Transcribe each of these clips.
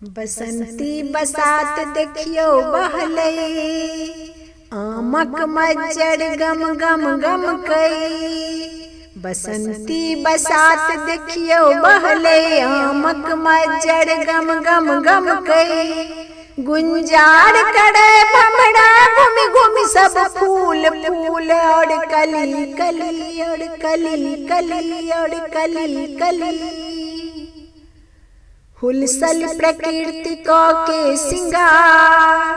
बसंती बसात देखियौ बहलै, आमक मज्जर गम गम गमकै। बसंती बसात देखियौ बहलै, आमक मज्जर गम गम गमकै। गुंजार करै भमरा घुमि घुमि सब फूल फूल और कली कली और कली कली और कली कली। हुलसल प्रकृति के सिंगार,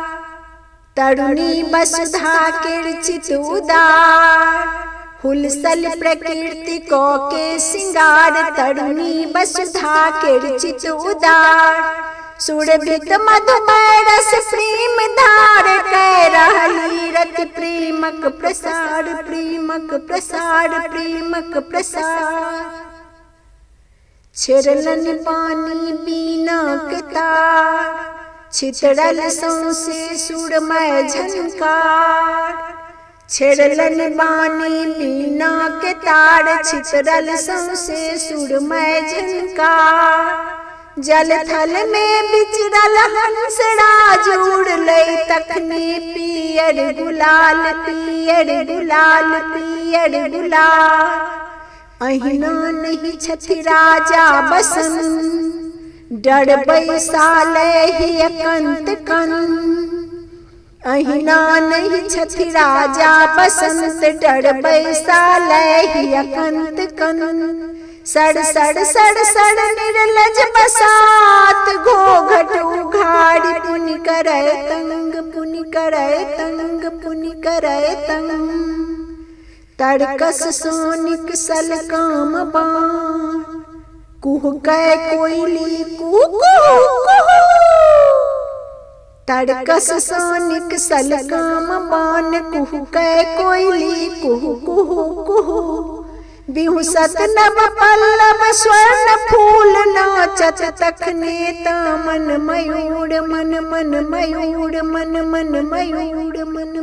तरुणी वसुधा केर चित उदार। हुलसल प्रकृति के सिंगार, तरुणी वसुधा केर चित उदार। सुरभित मधुमय रस प्रेम धार कै रहली रति प्रेमक प्रसार, प्रेमक प्रसार, प्रेमक प्रसार। छेड़लनि पानी बीना के तार, छितरल सौंसे सुरमय झनकार। छेड़लनि बानी बीना के तार, छितरल सौंसे सुरमय झनकार। जल थल में विचरल हंस राज उड़लै तखने पियर गुलाल, पियर गुलाल, पियर गुलाल। अहिना नहि छथि राजा बसंत, डर बैसालै हिय कंत कन। अहिना नहि छथि राजा बसंत, डर बैसालै हिय कंत कन। सड़ सड़ सड़ सड़ निर्लज बसात, घोघट उघारि पुनि करै तंग, पुनि करै तंग, पुनि करै तंग। तर्कस सोनिक सल काम बाण, कुहकै कोइली कुहू कुहू। तर्कस सोनिक सल काम बाण, कुहकै कोइली कुहू कुहू कुहू। बिहुसत नव पल्लव स्वर्ण फूल नाचत तखने ता मन मयूर, मन मन मयूर, मन मन मयूर, मन